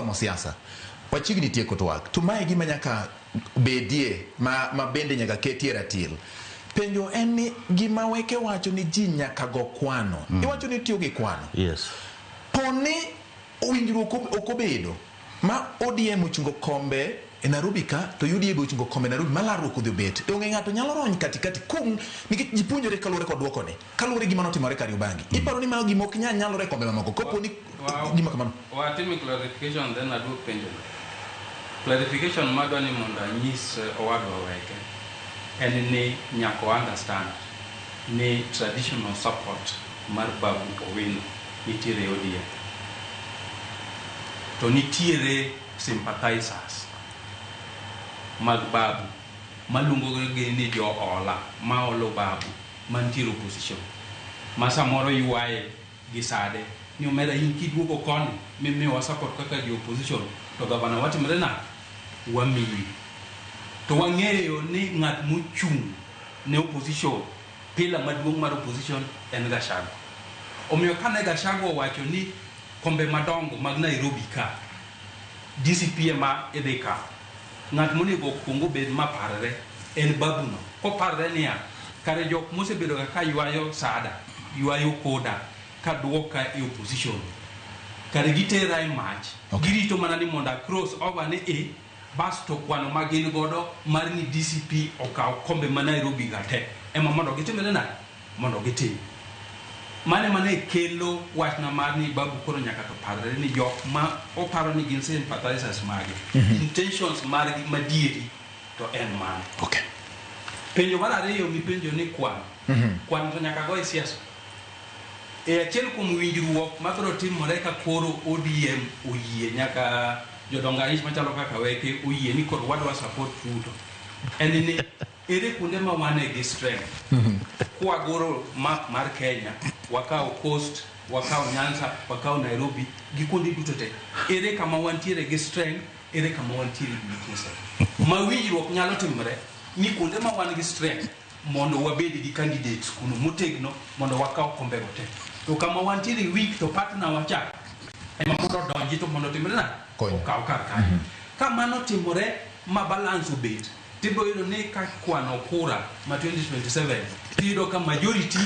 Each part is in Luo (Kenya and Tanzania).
Wasesomo siasa, wachiegni tieko twak, to mae gima nyaka bedie ma bende nyaka ketie ratil. Penjo en ni gima Weke wacho ni ji nyaka go kwano. Iwacho ni tiyo gi kwano. Yes. Poni winjruok ok obedo ma ODM ochungo kombe e Nairobi ka to UDA be ochungo kombe e Nairobi ma larruok odhi obet. Onge ng'ato nyalo rony katikati kum nikech ji puonjore kaluwore kod dwokone. Kaluwore gi gima notimore Kariobangi. Iparo ni mago gima ok nyal nyalore e kombe mamoko kopo ni gima kamano. Watime clarification, then aduok penjo no. Clarification madwa ni mondo anyis owadwa Weke en ni nyaka o understand ni traditional support mar Babu Owino nitiere e ODM. To nitiere sympathizers mag Babu maluongo gi ni jo ola maolo Babu mantiere opposition ma samoro ywaye gi sade ni omera in kiduogo koni mimiyowa support kaka jo opposition to gavana watimre nade wamiyi. To wang'eyo ni ng'at mochung' ne opposition, pillar maduong' mar opposition en Gachagua. Omiyo kane Gachagua owacho ni kombe madongo mag Nairobi ka DCP ema idhi kawo, ng'at monego okuong obed maparre en Babu no. Koparre niya, kare jok mosebedo ga ka ywayo sada, ywayo koda, ka duoka e opposition, kare gitera e mach. Girito mana ni mondo a cross over ni e bas to kwano ma gin godo mar ni DCP okaw kombe ma Nairobi ga te ema mondo gitimre nade? Mondo gitim. Mano ema ne kelo wachna mar ni Babu koro nyaka to parre ni jok ma oparo ni gin sympathizers mage, intentions margi madieri to en mane. Penjo mar ariyo mipenjo ni kwan. Kwan to nyaka go e siasa. E achiel kuom winjruok mabiro timore ka koro ODM oyie nyaka jodongo aich machalo kaka Weke oyie ni koro wadwa support Ruto, en ni ere kuonde ma wane gi strength. Kwagoro map mar Kenya, wakawo Coast, wakawo Nyanza, wakawo Nairobi gi kuonde duto te. Ere kama wantiere gi strength, ere kama wantiere gi weaknesses. Ma winjruok nyalo timore ni kuonde ma wan gi strength mondo wabed gi candidates kuno motegno mondo wakaw kombego te. To kama wantiere weak to partner wa cha ema mondo odonji to mondo otimre nade? Okaw kar kanyo. Ka mano timore ma balance obet, tibiro yudo ni ka kwano kura ma 2027 tiyudo ka majority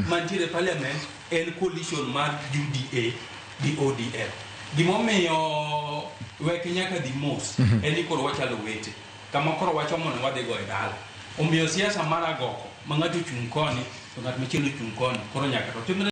mantiere e parliament en coalition mar UDA gi ODM. Gimomiyo wek nyaka dhi mos en ni koro wachalo owete. Kama koro wachomo ni wadhi go e dala. Omiyo siasa mar agoko ma ng'ato ochung' koni to ng'at machielo ochung' koni koro nyaka to timre.